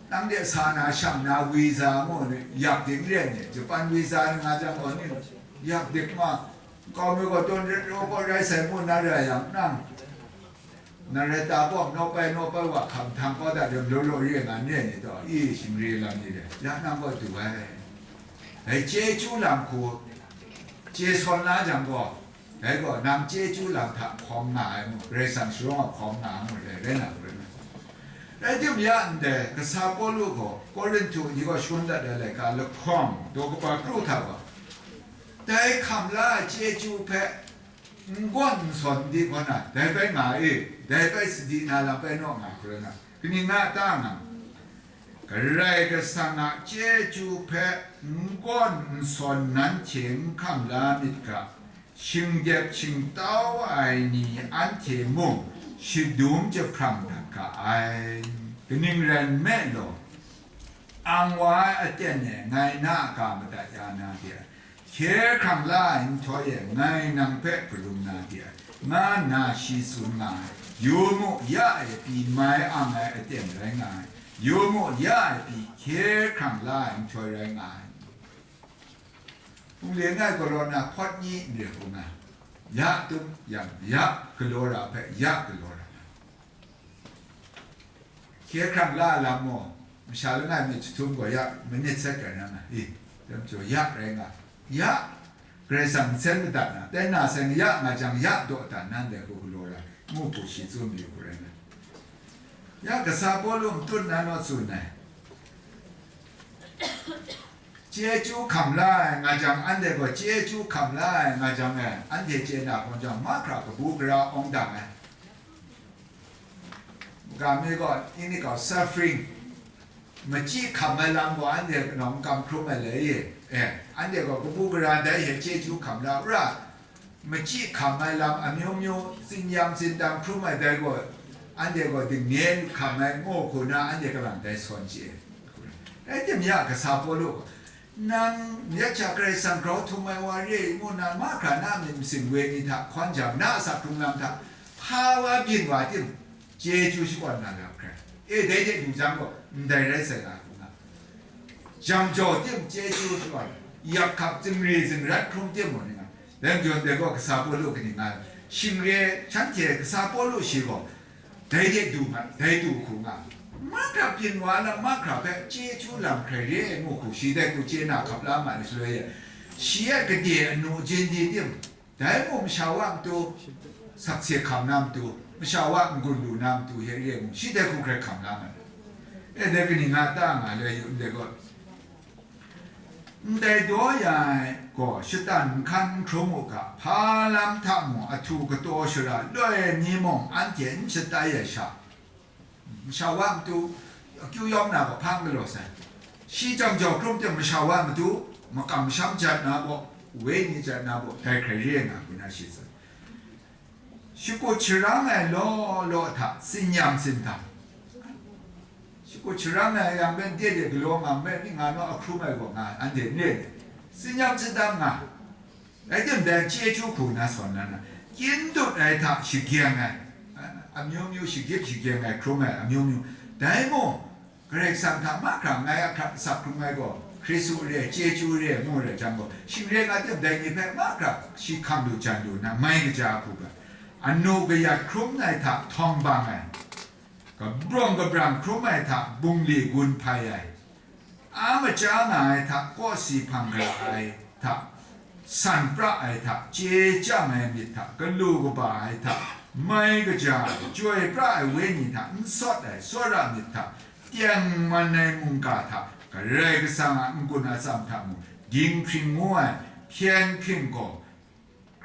nang de sa na shang na visa mu yak ding re ni, Japan visa ni nga jang gaw ni, yak dik ma, kau mi gaw tawn ret raw gaw rai sai mu na ra yang nang, na rai ta gaw, naw pai naw pai wa hkam htang kau da, rem law law re nga ne ni taw, i shingre lam ni de, ya nang gaw du ai. Dai chyeju lam hku chye sawn la jang gaw, dai gaw nang chyeju lam hta hkawm nga ai mu, Karai Kasang sharawng a hkawm nga ai mu, dai rai na rai na. Rai tim ya ndai, kasa Pawlu gaw Korinhtu ni gaw shangun dat ai laika lahkawng, daw kaba kru hta gaw, dai hkam la ai chyeju hpe n gawn n sawn di hkaw na, dai bai nga e, dai bai sadi na lam bai naw nga hkru na, kaning nga ta nga? Karai Kasang a chyeju hpe n gawn n sawn nanhte n hkam la myit ga, shingdep shingtau ai ni anhte mung shadum jahprang dat ga ai. Kaning rai nme law, ang wa ai aten e ngai na a ga madat ya na de ai, hkye hkrang la ai nhtoi e ngai nang hpe hkalum na de ai, nga nna shi tsun nga ai. Yu mu, ya e pyi mai ang ai aten rai nga ai. Yu mu, ya e pyi hkye hkrang la ai nhtoi rai nga ai. Hpung le ngai galaw na hpawt ni n re hku nga, ya tum yang, ya galaw ra hpe ya galaw ra na. Hkye hkrang la lam maw, masha langai mi jahtum gaw ya manit sat kar na nga, i, dam jaw ya rai nga, ya, Karai Kasang nsen madat na, ten na seng ya nga jang ya daw dan nan dai hku galaw ra, ngu hku shi tsun mayu hku rai nga. Ya kasa Pawlu matut na naw tsun ai. Chyeju hkam la ai nga jang, anhte gaw chyeju hkam la ai nga jang e, anhte chye na hkawng jang, mahkra kabu gara awng dang ai. Ga mi gaw, ini gaw suffering, machyi hkam ai lam gaw anhte nawng kam hkrum ai le i, e, anhte gaw kabu gara dai hte chyeju hkam la, ra, machyi hkam ai lam amyu myu, tsin-yam tsindam hkrum ai dai gaw, anhte gaw dingnye hkam ai ngu hku na, anhte kalang dai sawn chye. Rai tim ya, kasa Pawlu gaw, nang ya hta Karai Kasang grau htum ai wa re ai ngu na, mahkra na myit masin we ni hta hkawn jang, na asak hkrung lam hta hpa wa byin wa tim, chyeju shakawn na ra hkrai. E, dai de du jang gaw, ndai rai sai nga hku nga. Jam jaw tim chyeju shakawn, yak hkap zingri zingrat hkrum tim mung ni nga. Dai majaw ndai gaw kasa Pawlu kaning nga ai? Shingre shanhte kasa Pawlu shi gaw, dai de du nga, dai du hku nga. Mahkra byin wa lam, mahkra hpe chyeju lam hkrai re ai ngu hku shi dai hku chye na hkap la ma ai shaloi e, shi a gade anu jin di tim, dai mung masha wa matu sakse hkam na matu, masha wa n-gun lu na matu hte re ai mung, shi dai hku hkrai hkam la ma ai. E, dai kaning nga ta nga le yu ndai gaw, ndai daw ya ai gaw shatan nhkan n hkrum u ga, hpa lam hta mung ahtu kataw shara loi ai ni mung anhte n shatai ai sha, masha wa matu akyu yawm na gaw hpa n galaw sai. Shi jam jau hkrum tim masha wa matu makam masham jat na gaw, wenyi jat na gaw, dai hkrai re ai nga hku na shi tsun. Shakut sharang ai law law hta tsin-yam tsindam. Shakut sharang ai yang pen de de galaw nga nme, ning nga naw ahkrum ai gaw nga anhte n re ai. Tsin-yam tsindam nga. Rai timung, dai chyeju hku na sawn na na, kyin dut ai hta shagyeng ai, amyu myu shagyip shagyeng ai, hkrum ai amyu myu, dai mung, Karai Kasang hta mahkra ngai ahkrat asak hkrung ai gaw, Hkristu re ai, chyeju re ai, ngu rai jang gaw, shing re nga tim dai ni hpe mahkra shi hkam lu jan lu nna, mai kaja hku ga, anu kayat hkrum ai hta htawng bang ai, kabrawng kabrang hkrum ai hta bungli gun hpai ai, a maja nga ai hta kawsi hpang gara ai hta, san pra ai hta, chye chyang ai myit hta, galu kaba ai hta, mai kaja ai, chyoi pra ai wenyi hta, n sawt ai, tsawra myit hta, tengman ai mungga hta, Karai Kasang a n-gun atsam hta mung, dinghpring ngu ai, hpyen hpring gaw,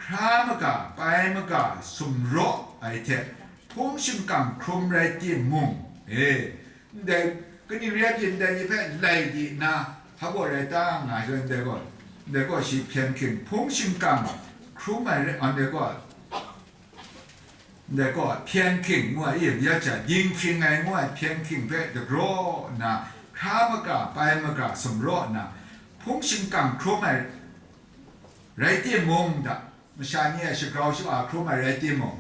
hkra maga, pai maga, sumraw ai hte, hpung shingkang hkrum rai timung, e, ndai, kaning rai pyi ndai ni hpe lai di na, hpa gaw rai ta nga ai, ndai gaw, ndai gaw shi hpyen hking, hpung shingkang hkrum ai rai, ndai gaw, ndai gaw hpyen hking ngu ai, ya cha, dinghpring ai ngu ai hpyen hking hpe dagraw nna, hkra maga, pai maga, sumraw nna, hpung shingkang hkrum ai rai timung da, masha ni a shagrau sha-, a hkrum ai rai timung,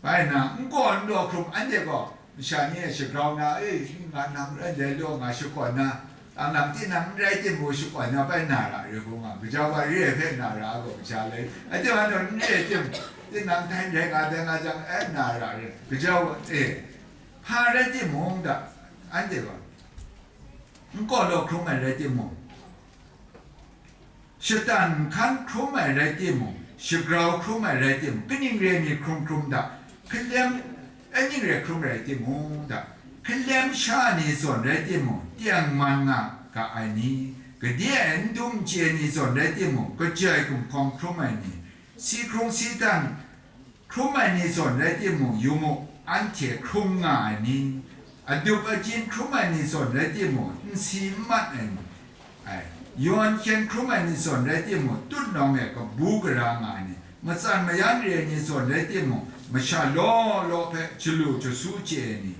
bai nna, n gaw n law hkrum, anhte gaw masha ni e shagrau na, e, nga nang rai ndai law nga shakawn na, tang lam tinang n rai timung shakawn na bai na ra re hku nga, gaja wa re ai hpe na ra gaw, gaja le, a, tinang naw n re tim, tinang dai rai nga, dai nga jang, e, na ra re, gaja wa, e, hpa rai timung da, anhte gaw n gaw law hkrum ai rai timung, shatan nhkan hkrum ai rai timung, shagrau hkrum ai rai timung, kaning re ai mi hkrum hkrum da, hkalem, aning re hkrum rai timung da, hkalem sha ni zawn rai timung, tengman nga ga ai ni, gade ai n dum n chye ni zawn rai timung, kajai gumhkawng hkrum ai ni, si hkrung si dan, hkrum ai ni zawn rai timung, yu mu, anhte hkrung nga ai ni, adup ajin hkrum ai ni zawn rai timung, n si n mat ai ni, ai, yawn hkyen hkrum ai ni zawn rai timung, tutnawng e kabu gara nga ai ni, matsan mayan re ai ni zawn rai timung, masha law law hpe jalu jasu chye ai ni,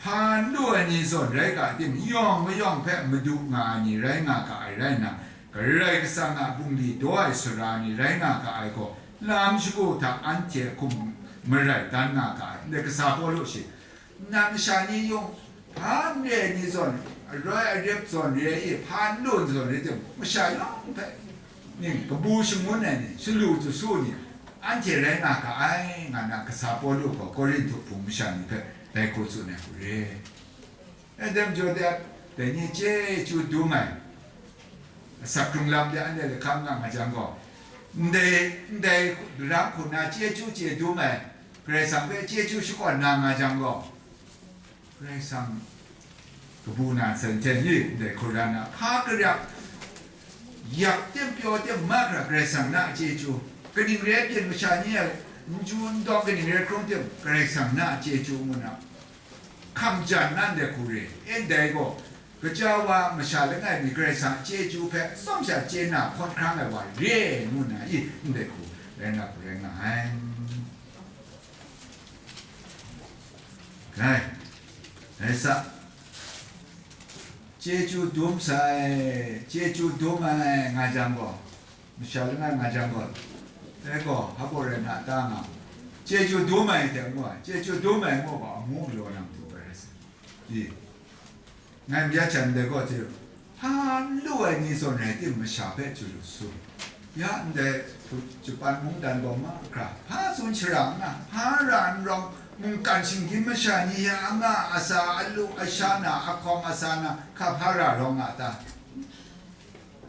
hpa n lu ai ni zawn rai ga tim, yawng mayawng hpe madu nga ai ni rai nga ga ai rai nna, Karai Kasang a bungli daw ai sara ni rai nga ga ai gaw, lam shagu hta anhte a hkum marai dan nga ga ai, ndai kasa Pawlu shi, nang masha ni yung, hpa n re ai ni zawn, aroi arep zawn re ai, hpa n lu ai zawn re tim, masha yawng hpe, ning, kabu shangun ai ni, shalu jasu ni, anhte rai nga ga ai, nga na kasa Pawlu gaw Korinhtu hpung masha ni hpe dai hku tsun ai hku re. E, dai majaw de, dai ni chyeju dum ai, asak hkrung lam de anhte lahkang nga nga jang gaw, ndai, ndai daram hku na chyeju chye dum ai, Karai Kasang hpe chyeju shakawn na nga jang gaw, Karai Kasang kabu na nsen hten ni ndai hkura na hpa garak, yak tim pyaw tim mahkra Karai Kasang na a chyeju, kaning re ai pyin masha ni a n ju n dawng kaning re hkrum tim, Karai Kasang na a chyeju ngu na, hkam jan na ndai hku re, e ndai gaw, gaja wa masha langai mi Karai Kasang a chyeju hpe tsawm sha chye na hkawn hkrang ai wa re ai ngu na i, ndai hku rai nga hku rai nga ai. Rai, rai sa, chyeju dum sai, chyeju dum ai nga jang gaw, masha langai nga jang gaw, dai gaw, hpa gaw rai na ta nga, chyeju dum ai hte ngu ai, chyeju dum ai ngu gaw, amu galaw nang du ai rai sa. I, ngai maya hten dai gaw, hte, hpa n lu ai ni zawn rai tim, masha hpe chyu lu su. Ya ndai Japan mungdan gaw mahkra, hpa tsun shara nna, hpa ra n rawng, mungkan shinggyim masha ni a nga, a sa, a lu, a sha na, a hkawm, a sa na, hka hpa ra rawng nga ta?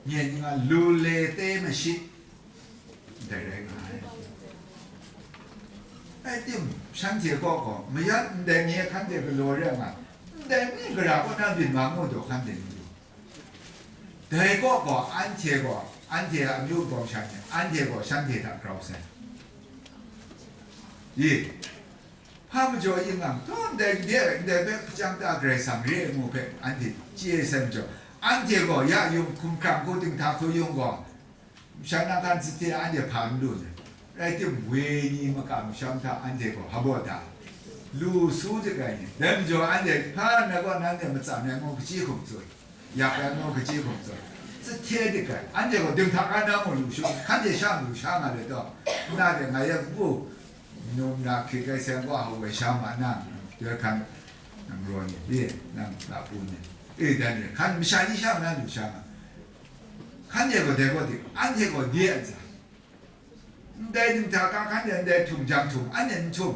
Nye ni nga lu le te mashit, ndai rai nga ai. Rai tim, shanhte kaw gaw, mayat ndai nye hkan de galaw re ai nga, ndai mi gara kaw na byin wa ngu daw hkan de n du. Dai kaw gaw, anhte gaw, anhte a amyu bawng sha ni, anhte gaw shanhte hta grau sai. I, hpa majaw yin ngang, taw ndai gade, ndai hpe hpachyang ta Karai Kasang re ai ngu hpe anhte chye sai majaw, anhte gaw ya yung hkum hkrang hku dinghta hku yung gaw, masha na hkan sahte anhte hpa n lu ai. Rai tim, wenyi makam sham hta anhte gaw hpa baw da, lu su dik ai ni. Dai majaw anhte hpa na gaw nanhte matsan ai ngu hkaji hkum tsun, yak ai ngu hkaji hkum tsun, sahte dik ai. Anhte gaw dinghta hkan na mung lu shu, hkan de sha lu sha nga le taw, nna de ngai a ngu, num na hkrit ai seng gaw hau ai sha ma na, doi hkan nang raw ni, e, nang lapu ni, e, dan re, hkan masha ni sha na lu sha nga. Hkan de gaw dai gaw dik, anhte gaw de ai hta. Ndai dinghta hkan hkan de ndai htum jang htum, anhte n htum.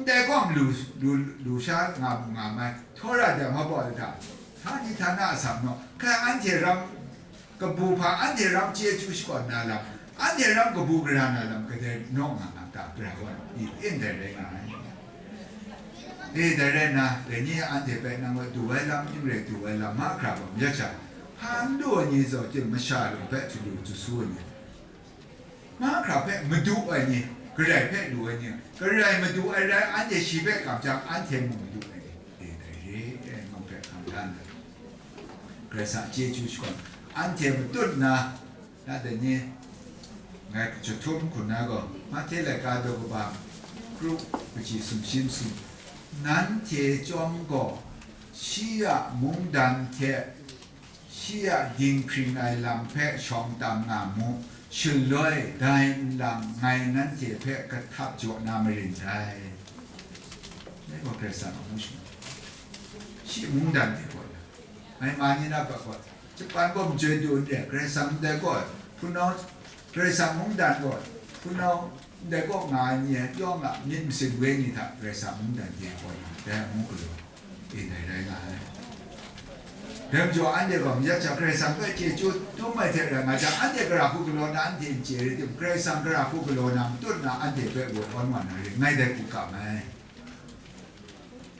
Ndai gaw lu, lu, lu sha nga mu nga mai, htawra dai ma baw ai hta, htani htana asak naw, hkrai anhte ram kabu hpa, anhte ram chyeju shakawn na lam, anhte ram kabu gara na lam, kadai naw nga nga ta, gara gaw i, ndai rai nga ai. E, dai rai nna, dai ni anhte hpe nang gaw du ai lam, n rai du ai lam mahkra gaw, myit sha, hpa n lu ai ni zaw tim masha lung hpe chyu lu chyu su ai ni, Mahkra hpe madu ai ni, Karai hpe lu ai ni, Karai madu ai rai, anhte shi hpe kamsham, anhte mung madu ai ni, e, dai re, e, nang hpe hkam da na. Karai Kasang chyeju shakawn, anhte matut nna, na dai ni, ngai chyahtum hkun na gaw, Mahte laika daw kaba, kru, kaji sumshi masum, nanhte chyawm gaw, shi a mungdan hte, shi a dinghpring ai lam hpe shawng tam nga mu, shaloi dai nlang ngai nanhte hpe kahtap jaw na marin dai. Dai gaw Karai Kasang a ngu shangun. Shi mungdan hte gaw ya. Ngai ma ni na hpe gaw, Japan gaw majoi du n re, Karai Kasang ndai gaw, hpunau, Karai Kasang mungdan gaw, hpunau, ndai kaw nga ai ni, yawng a myit masin wenyi hta Karai Kasang mungdan de gaw na, dai a ngu galaw, e, dai rai nga ai. Dai majaw, anhte gaw mayat sha Karai Kasang hpe chyeju dum ai hte rai nga jang, anhte gara hku galaw na anhte n chye rai tim, Karai Kasang gara hku galaw na matut na anhte hpe woi awn wa na ring ngai dai hku kam ai.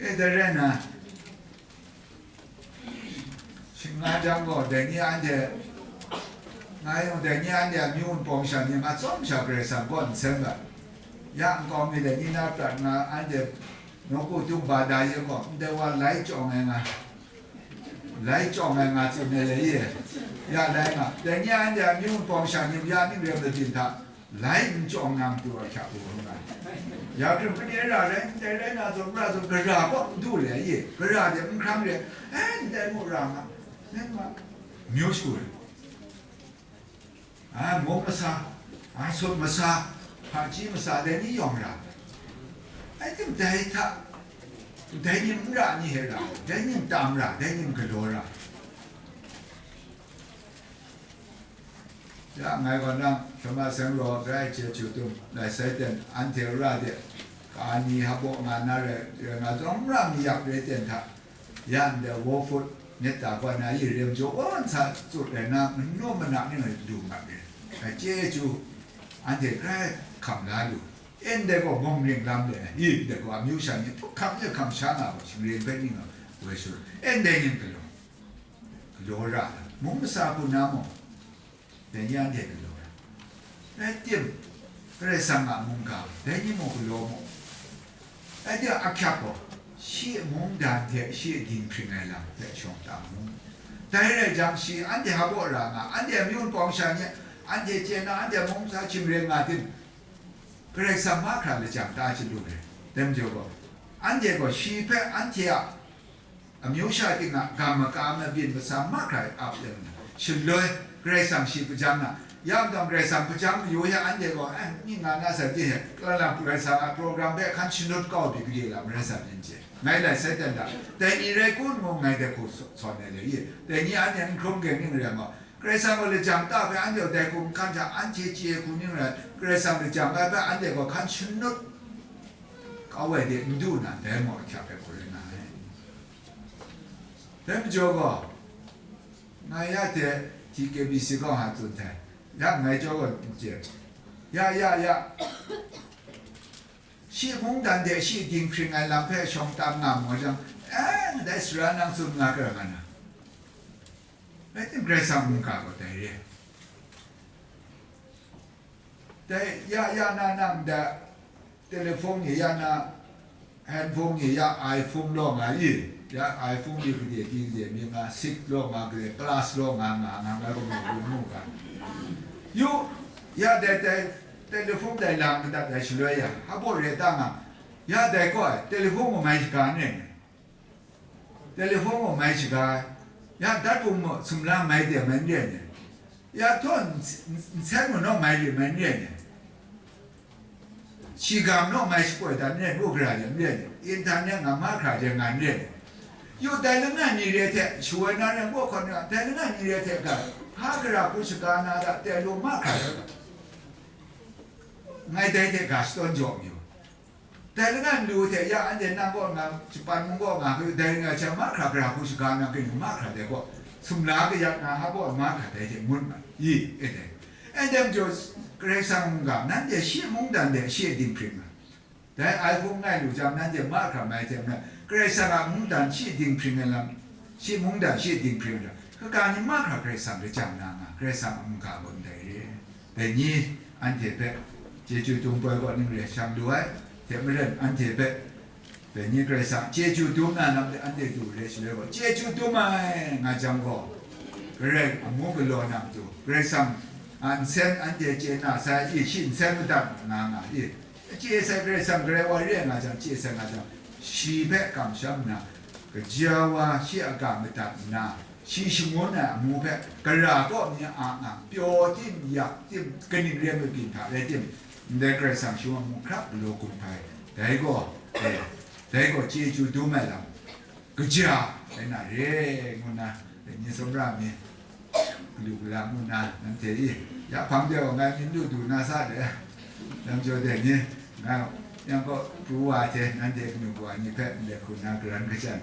E, dai rai nna, shing nga jang gaw, dai ni anhte, nga yawng dai ni anhte a myu npawng sha ni nga tsawm sha Karai Kasang kaw n sem ga, ya nkau mi dai ni na prat nga anhte nawku tung ba da ye gaw, ndai wa lai chyawng ai nga, lai chyawng ai nga tsun ai le ye, ya lai nga, dai ni anhte a myu npawng sha ni ya ning rem latin hta, lai n chyawng na matu a hkyak u hkrum ai. Ya hkrum, made ra rai, ndai rai na zawn, ra zawn, gara kaw n du le, ye, gara de n hkrang re, eh, ndai mu ra nga, nen ma, myu shagu re. A, mung masa, a, sut masa, hpaji masa, dai ni yawng ra. Ai tim dai hta, dai ni n ra ni he ra, dai ni n tam ra, dai ni n galaw ra. Ya, ngai gaw nang, Shama Seng Raw, grai chye chyu tum, lai sai ten, anhte ra de, ka ni hpa baw nga na rai, rai nga zawn, n ra mi yak rai ten hta, ya ndai Wo Fut, myit da gaw na yi rem jaw, wan sa tsut rai na, manu mana ning rai du mat re. Ai chye chyu, anhte grai hkam la lu. Ndai gaw bawng ring lam le, i, ndai gaw amyu sha ni, htuk hkam ni hkam sha nga gaw, shingren hpe ning gaw, woi shu, ndai ning galaw. Galaw ra, mung masa hku na mung, dai ni anhte galaw ra. Rai tim, Karai Kasang a mungga, dai ni mung galaw mu. Rai tim, ahkyak gaw, shi a mungdan hte shi a dinghpring ai lam hpe shawng tam mu. Dai rai jang, shi anhte hpa baw ra nga, anhte amyu npawng sha ni, anhte chye na, anhte mung sa shingren nga tim, Karai Kasang mahkra lajang ta chyalu ai. Dai majaw gaw, anhte gaw shi hpe anhte a amyu sha ting a gam maka mabyin masa mahkra e ap yang, shaloi Karai Kasang shi hpajang na, ya mung Karai Kasang hpajang mayu he anhte gaw, eh, ning nga na sa ting he, Karai Kasang a program hpe hkan shanut kau bi gade lam rai sa ning chye. Ngai lai sai dan da, dai ni rai kun ngu ngai dai hku sa-, sawn ai le ye, dai ni anhte n hkrum gen ning rai ma, Karai Kasang gaw lajang ta hpe anhte gaw dai hku n hkan hta, anhte chye hku ning rai, Karai Kasang lajang ai hpe anhte gaw hkan shanut kau ai de n du na, dai maw ahkyak ai hku rai nga ai. Dai majaw gaw, ngai ya hte T K B C kaw ha tsun htai, ya ngai jaw gaw n chye, ya, ya, ya, shi mungdan de shi dinghpring ai lam hpe shawng tam nga mu jang, eh, ndai sara nang tsun nga kara nga na. Rai tim, Karai Kasang mungga gaw dai re. Dai, ya, ya na nang da, telephone ni ya na, handphone ni ya iPhone law nga i, ya iPhone ni gade, di gade, mi nga, six law nga gade, plus law nga, nga, nga, nga, nga, nga, nga, nga. Yu, ya dai, dai, telephone dai lang madat dai shaloi ya, hpa baw re ta nga, ya dai gaw, telephone gaw mai shaga n rai. Telephone gaw mai shaga ai, ya dat bum maw, sumla mai de mai n re ai ni, ya htaw n-, n-, nsen maw naw mai re mai n re ai ni, shigam naw mai shapoi dat n re ai, ngu gara de n re ai ni, internet nga mahkra de nga n re ai ni, yu dai langai ni re hte, shawoi na rai ngu hkawn nga, dai langai ni re hte ga, hpa gara hku shaga na da, tai lu mahkra de ga, ngai dai hte ga shatawn jaw mayu. Dai langai malu hte ya anhte nang kaw nga, Japan mung kaw nga, dai nga hte mahkra gara hku shaga na, kanu mahkra dai gaw, sumla kayat na, hpa baw mahkra dai hte ngut ma, i, e dai. E dai majaw, Karai Kasang mungga, nanhte shi mungdan de shi e dinghpring nga. Dai iPhone ngai lu jang, nanhte mahkra mai hte maren, Karai Kasang a mungdan shi e dinghpring ai lam, shi mungdan shi e dinghpring ai lam, kaga ni mahkra Karai Kasang lajang na nga, Karai Kasang a mungga gaw ndai re. Dai ni, anhte hpe chyeju dum poi kaw ning re shang lu ai, hte maren anhte hpe dai ni Karai Kasang chyeju dum na lam de anhte du re shaloi gaw, chyeju dum ai nga jang gaw, Karai amu galaw na matu, Karai Kasang a nsen anhte chye na sai i, shi nsen madat nga nga i, chye sai Karai Kasang, Karai wa re ai nga jang, chye sai nga jang, shi hpe kamsham nna, gaja wa shi a ga madat nna, shi shangun ai amu hpe, gara kaw mi a nga, pyaw tim, yak tim, kaning re ai mabyin hta rai tim, ndai Karai Kasang shi wa mu hkrak galaw gun hpai, dai gaw, eh, dai gaw chyeju dum ai lam, kaja rai na re, ngu nna, dai ni sumra mi, galu gala ngu nna, nanhte i, ya hpang de wa ngai min lu du na sa de, lam jaw de ni, nga, yang gaw, pru wa hte, nanhte kanu kawa ni hpe, ndai hku nna garan kajan,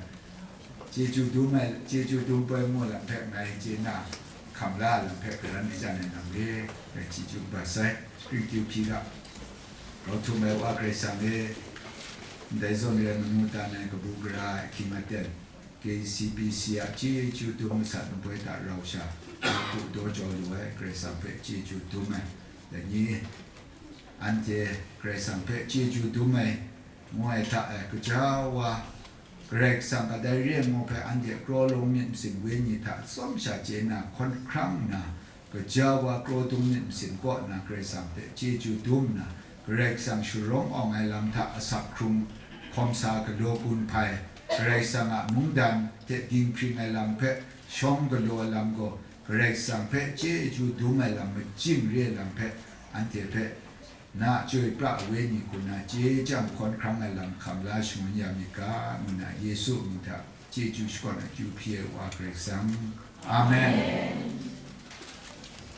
chyeju dum ai, chyeju dum poi mu lam hpe ngai chye na, hkam la lam hpe garan kajan ai lam re, ngai chyeju bat sai, Springfield hpyi ga, grau htum ai Wa Karai Kasang e, ndai zawn re ai manu tan ai kabu gara ai ahkying aten, K C B C a chyeju dum masat npoi hta rau sha, daw jaw lu ai Karai Kasang hpe chyeju dum ai, dai ni, anhte Karai Kasang hpe chyeju dum ai, ngu ai hta e, gaja wa, Karai Kasang kadai re ai ngu hpe anhte kraw lung myit masin wenyi hta atsawm sha chye na hkawn hkrang nna, gaja wa kraw dung myit masin kaw na Karai Kasang hpe chyeju dum nna, Karai Kasang sharawng awng ai lam hta asak hkrung hkawm sa galaw gun hpai, Karai Kasang a mungdan hte dinghpring ai lam hpe shawng galaw ai lam gaw, Karai Kasang hpe chyeju dum ai lam majing re ai lam hpe, anhte hpe na chyoi pra ai wenyi hku na chye chyam hkawn hkrang ai lam hkam la shangun ya myit ga, ngu na Yesu mying hta chyeju shakawn akyu hpyi ai Wa Karai Kasang. Amen.